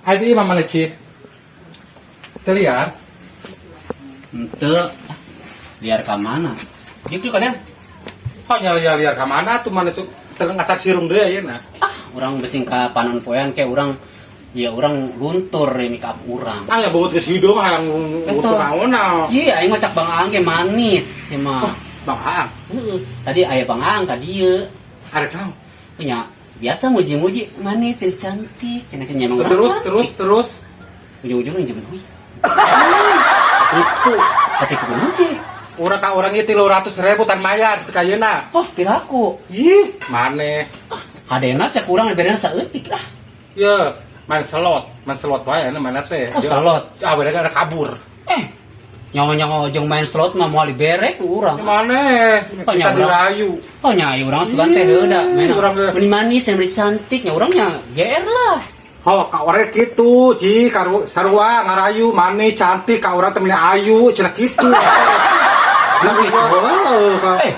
Adi imah mana, Ci? Teu liar? Henteu. Liar ka mana? Gitu kan ya? Kok nyaliar-liar ka mana tuh, mana tuh teu ngasak sirung deui ayeuna. Ah, urang besing ka panon poean ke urang ya urang luntur ya make up urang. Ah, ya bobot geus hidung hayang Eta. ngutur naon. Iya, aing mah cak Bang Aang ge manis sih mah. Oh, Bang Aang, Heeh. Tadi aya Bang Aang ka dieu. Arek naon? Punya biasa muji-muji manis, ini cantik. Cenah nya emang urang Terus cantik. Terus terus. Ujung-ujungnya minjem duit. Itu Tapi kumaha sih? Urang ka urang ieu 300.000 tan mayar ka ayeuna. Oh, piraku. Ih, maneh. Hadena sia kurang diberena saeutik lah. Ye, main slot wae anu mana teh. Oh, slot. Ah, beda ada kabur. Eh, nyawa-nyawa jeung main slot mah moal dibere ku urang. Maneh Oh, bisa nya urang. dirayu. Oh nya aya urang sugan teh heuh da. Main Urang ge. meni manis dan meni cantik nya urang nya GR lah. Oh, ka urang kitu, Ci, karu sarua ngarayu manis cantik ka urang teh meni ayu cenah kitu. Nah, gitu. heeh, ka. Eh,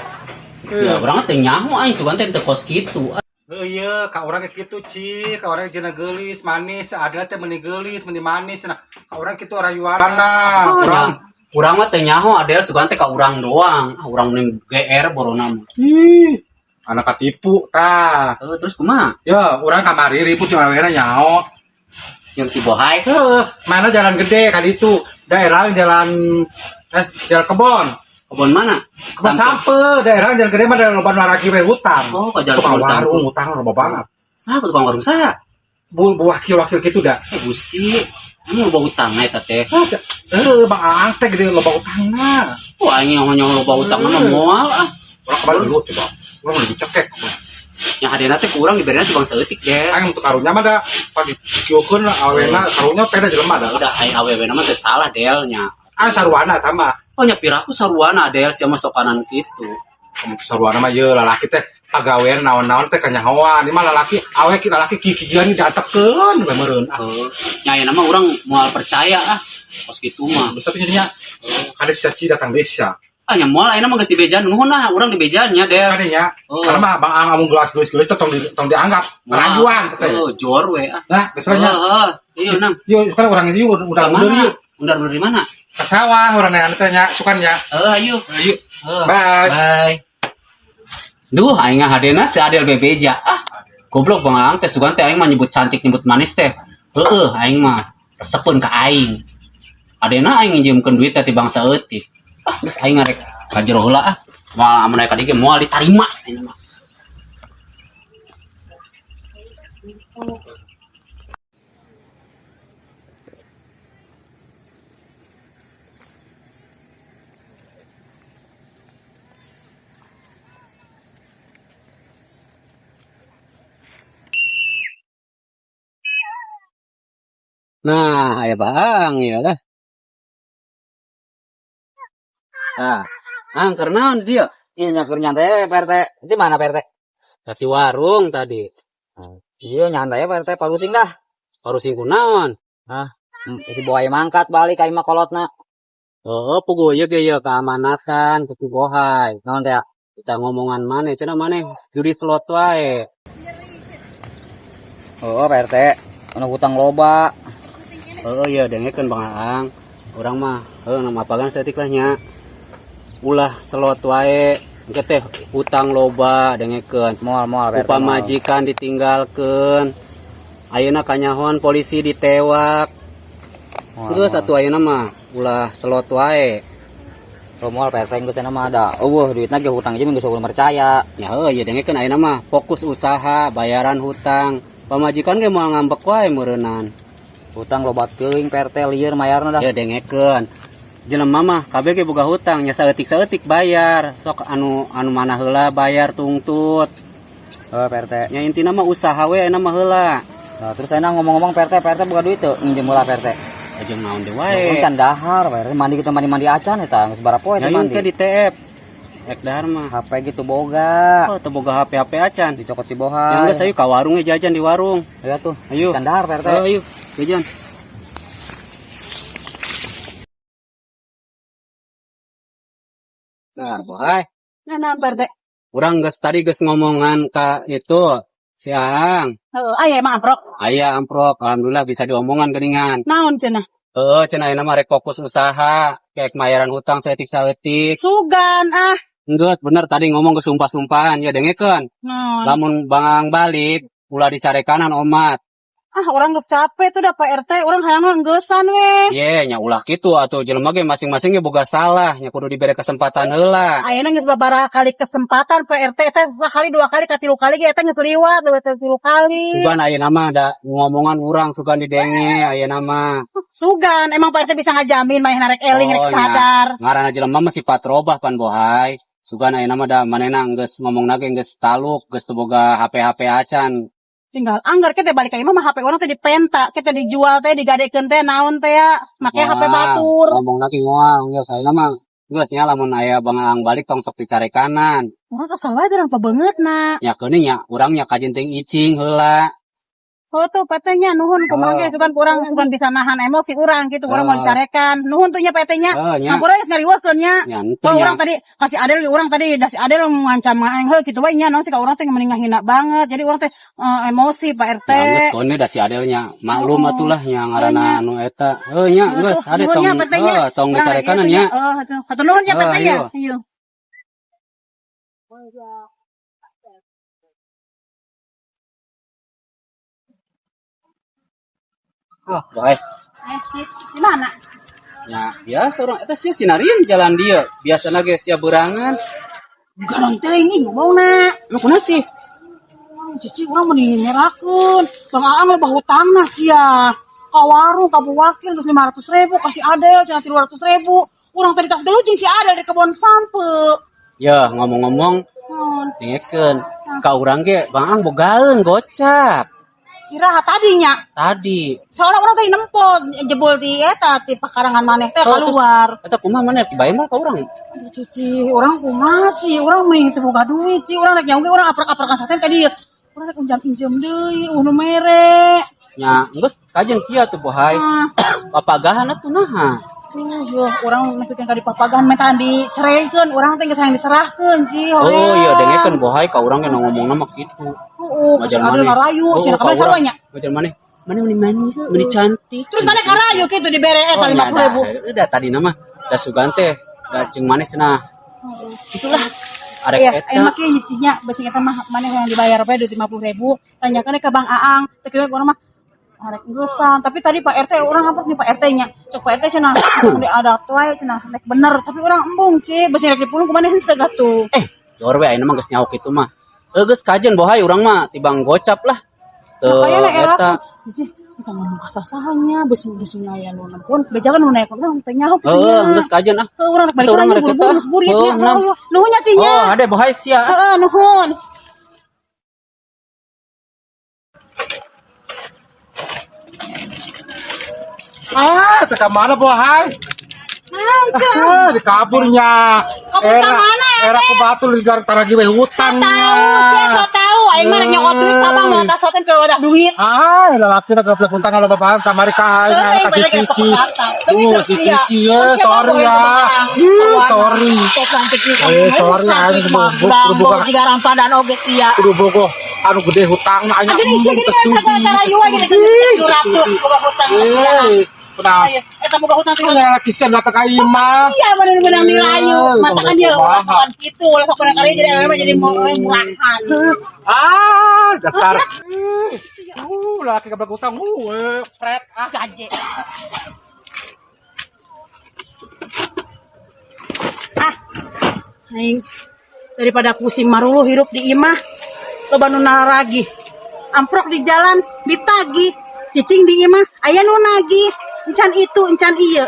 ya urang teh nyaho aing sugan teh teu kos kitu. Heuh ieu ka urang ge kitu, Ci, ka urang jeung geulis, manis, ada teh meni geulis, meni manis cenah. Ka urang kitu rayuan. Nah, Oh, urang. nya. Urang mah teu nyaho Adel sugan teh ka urang doang. Ah, urang meni GR borona mah. Ih, anak katipu tah. Heuh, terus kumaha? Ya, urang kamari ribut jeung awena nyaho. Jeung si Bohai. Heuh, mana jalan gede kali itu. Daerah jalan jalan kebon. Kebon mana? Kebon sampe, daerah jalan gede mah daerah loba nu aragi we hutang. Oh, ke jalan tukang kebon sampe. warung hutang loba banget. Saha tukang warung saha? Bu, bu wakil-wakil gitu dah. Eh, Gusti. Emang loba hutang eta teh. Heuh, heuh, Bang Aang teh gede loba hutangna. Wah, aing nyaho-nyaho loba hutang mah moal ah. Urang kemarin dulu coba. Urang lebih cekek. Nya hadena teh ku urang diberena tukang saeutik deh. Aing untuk karunya mah da pagi kieukeun awena karunya peda jelema da. Udah aing awewe mah teu salah Del nya. Ah, saruana sama. Oh nya piraku saruana Del sia mah sokanan kitu. Kamu saruana mah ye lalaki teh pagawean naon-naon teh kanyahoan. Ini mah lalaki awe ki lalaki kikieuan diantepkeun we meureun. Ah, Heuh. Nya ayeuna mah urang moal percaya ah. Kos kitu mah. bisa tuh jadinya ada si datang desa. Ah nya moal ayeuna mah geus dibejaan nuhun ah urang dibejaan nya Del. Kadenya, Oh. karena mah Bang Aang ngomong gelas-gelas teh tong dianggap rayuan teh. Oh, jor we ah. Nah, biasanya Heeh, iya nang. yuk kan orang itu udah Ka mundur mana? yuk. Undar-undur di mana? Ke sawah orang yang teh nya sukan nya. Heeh, ayo. Ayo. Heeh. Bye. Bye. Duh, aing hadena si Adel bebeja. Ah, goblok Bang Aang teh sugan teh aing mah nyebut cantik nyebut manis teh. Heeh, aing mah resepeun ka aing. Adena aing nginjemkeun duit teh ti bangsa eutik. Ah, geus aing ngarek ka jero heula ah. Moal amun aya ka dieu ge moal ditarima aing mah. Nah, aya Bang ya lah. Ah, ah keur naon dia? Iya nyakur nyantai Pak RT. Di mana Pak RT? Kasih warung tadi. Iya nyantai Pak RT parusing dah. Parusing kunaon? Hah? Si boy mangkat balik ka imah kolotna. Oh, puguh ieu ge ieu keamanatan ku si Bohai. Naon teh? Kita ngomongan maneh cenah maneh judi slot wae. Oh Pak RT, anu hutang loba. Oh iya dengekeun Bang Aang. Urang mah heuh nama pagan saeutik lah nya. Ulah slot wae. Engke teh hutang loba dengekeun. Moal moal Pak RT. Upamajikan ditinggalkeun. Ayeuna kanyahoan polisi ditewak. Terus satu ayeuna mah ulah slot wae. Oh, moal Pak RT geus mah ada. Eueuh duitna ge hutang aja geus eueuh percaya. Ya heuh ieu dengekeun ayeuna mah fokus usaha, bayaran hutang. Pamajikan ge moal ngambek wae meureunnan. Hutang loba teuing Pak RT lieur mayarna dah. Ya dengekeun. Jelema mah kabeh ge boga hutang nya saeutik-saeutik bayar. Sok anu anu mana heula bayar tungtut. Oh Pak RT. Nya intina mah usaha we ayeuna mah heula. Nah, terus ayeuna ngomong-ngomong Pak RT, Pak RT boga duit teu nginjem heula Pak RT. Aja naon deui Wae. wae. Kan dahar Pak RT mandi kita mandi-mandi acan eta geus barapoe Ya teh yuk mandi. ke di TF. Rek dahar mah. HP gitu boga. Oh, teu boga HP-HP acan. Dicokot si Ya Bohai. geus ayo ka warung ge jajan di warung. Ayo tuh. Ayo. Can dahar Pak RT. Oh, ayo jajan. Nah, bohai. Nah, nah, Pak RT. Urang geus tadi geus ngomongan ka itu Siang. Heeh, aya emang amprok. Aya amprok, alhamdulillah bisa diomongan geuningan. Naon cenah? Heeh, cenah ayeuna mah rek fokus usaha, kayak mayaran hutang saeutik-saeutik. Sugan ah. Geus bener tadi ngomong ke sumpah-sumpahan, ya dengekeun. Naon? Lamun Bang balik, ulah dicarekanan omat. Ah, urang geus capek tuh dah Pak RT, urang hayang geusan we. Ye, nya ulah kitu atuh jelema ge masing-masing ge boga salah, nya kudu dibere kesempatan heula. Ayeuna geus babaraha kali kesempatan Pak RT teh sekali, dua kali, katilu kali ge eta geus liwat, lewat tilu kali. Sugan ayeuna mah da ngomongan urang sugan didenge ayeuna mah. Sugan, emang Pak RT bisa ngajamin manehna rek eling, rek Oh, nya. sadar. Ngaranna jelema mah sifat robah pan, Bohai. Sugan ayeuna mah da manehna geus ngomongna ge geus taluk, geus teu boga HP-HP acan. Tinggal anggar kita balik ka imah mah HP urang teh dipenta, kita dijual teh, digadekeun teh naon teh ya, make HP batur. Ngomong lagi ngoal, geus ayeuna mah geus nya lamun aya Bang Aang balik tong sok dicarekanan. Urang kesel wae urang pabeungeutna. Nya keuning nya urang nya kajeun teuing icing heula. Oh tuh Pak nya nuhun kumaha Oh. ge sugan kurang sugan bisa nahan emosi urang gitu, urang mau Oh. dicarekan. Nuhun tuh nya Pak nya. Heuh nya. Hampura geus ngariweuhkeun nya. Nya henteu Oh, nya. urang tadi kasih Adel, urang tadi da si Adel mengancam aing heuh kitu we nya naon sih ka urang teh mending ngahina banget. Jadi urang teh emosi Pak RT. Ya geus keun da si Adelnya maklum Oh. atulah nya ngaranna anu eta. Heuh nya geus Tuh, ade nuhun tong nya Pak nya. heuh tong Urang dicarekanan lagi nya. Heeh, atuh. Hatur nuhun nya Pak Heuh, ya. ayo. Ayo. Oh, bae. Eh, si mana? Ya, biasa urang eta sia sinarieun jalan dia. Biasana ge sia beurangan. Garang teuing ih ngomongna. Lu kunaon sih? Cici urang mending ngerakeun. Bang Aang loba hutangna sia. Ka warung ka Bu Wakil geus 500 ribu, kasih Adel cenah 300 ribu. Urang tadi tas gelut jeung si Adel di kebon sampe. Ya, ngomong-ngomong Naon? dengekeun. Ka urang ge Bang Aang bogaeun gocap Iraha tadinya. Tadi. Soalnya urang tadi nempo jebol di eta di pekarangan maneh teh Oh, terus- keluar. Eta kumaha maneh bae mah ka urang? Aduh, Cici, urang kumaha sih? Urang mending teu boga duit, Ci. Urang rek nyaung ge urang aprak-aprakan saten tadi. Urang rek injem-injem deui, uh nu mere. Nya, geus kajeun kieu atuh, Bohai. Ah. Papagahan atuh naha? Yo, urang nepikeun ka dipapagahan menta dicereikeun, urang teh geus hayang diserahkeun, Ci. Oh iya, dengekeun, Bohai, ka urang ge ngomongna mah kitu. Heeh, Ngajar kasih Adel maneh. ngarayu, Oh, cenah ka kabeh urang. sarua nya. Ngajar maneh. Maneh meni manis, meni cantik. Terus maneh karayu kitu dibere eta Oh, nya 50 ribu. dah, udah tadi nama da sugan teh da jeung maneh cenah. Itulah arek Iya, eta. ayeuna mah kieu nyicihnya beusi eta mah maneh yang dibayar bae duit 50 ribu, tanyakeun ka Bang Aang, teh kieu urang mah arek geusan, tapi tadi Pak RT urang amprok nih Pak RT nya. Cek Pak RT cenah di adat wae cenah rek bener, tapi urang embung, Ci, beusi rek dipulung ku maneh henteu atuh. Eh, jor we ayeuna mah geus nyaho kitu mah. Heuh geus kajeun, Bohai, urang mah tibang gocap lah. Teu Makanya era eta. Cici, kita ngomong kasasahanya, besi-besi aya nu nempun, bejakan nu naik urang teh nyaho kitu Heuh, nya. geus kajeun ah. Heuh, urang rek balik Geus urang urang rek buru-buru eta. geus burit Heuh, nya. nam. Heuh, nuhun nya Ci nya. Oh, ade Bohai sia. Heeh, nuhun. Ah, teka mana, Bohai? Naon sih? Ah, dikaburnya. Kabur Era ka mana, era ke batu ligar taragi we hutangnya. Tahu, sia so tahu. Aing mah rek nyokot duit kabang mau tas soten ke wadah duit. Ah, lalaki na gablek utang kalau bapak kamari ka Seuing, kasih bener cici. kayak Uh, si cici ya, sorry ya. Ih, sorry. Eh, sorry, aing kudu boga. Jika rampadan oge sia. Kudu bogoh anu gede hutang anya. Jadi sia gini kan kata cara yuwa gini kan 700 boga hutang sia. Eh, kenapa? Ayo, eta boga hutang teh. Lalaki sia datang ka imah. Iya bener menang dirayu. Eh, Mata kan dia kumaha. ulah sopan kitu, ulah sopan karya jadi awewe mah jadi mau murahan. Ah, dasar. Laki gablek utang, pret ah. Gaje. Ah, aing daripada pusing marulu hirup di imah, loba nu naragih. Amprok di jalan ditagih, cicing di imah aya nu nagih. Encan itu, encan ieu.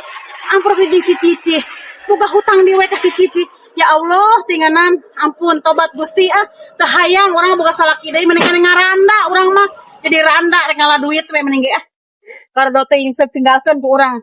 Amprok di jeung si Cici. Boga hutang di we ka si Cici. Ya Allah, tinganan, ampun, tobat Gusti ah. Teu hayang urang boga salaki deui mending kana ngaranda urang mah. Jadi randa rek ngala duit we mending ge ah. Kardo teh ingseuk tinggalkeun ku urang.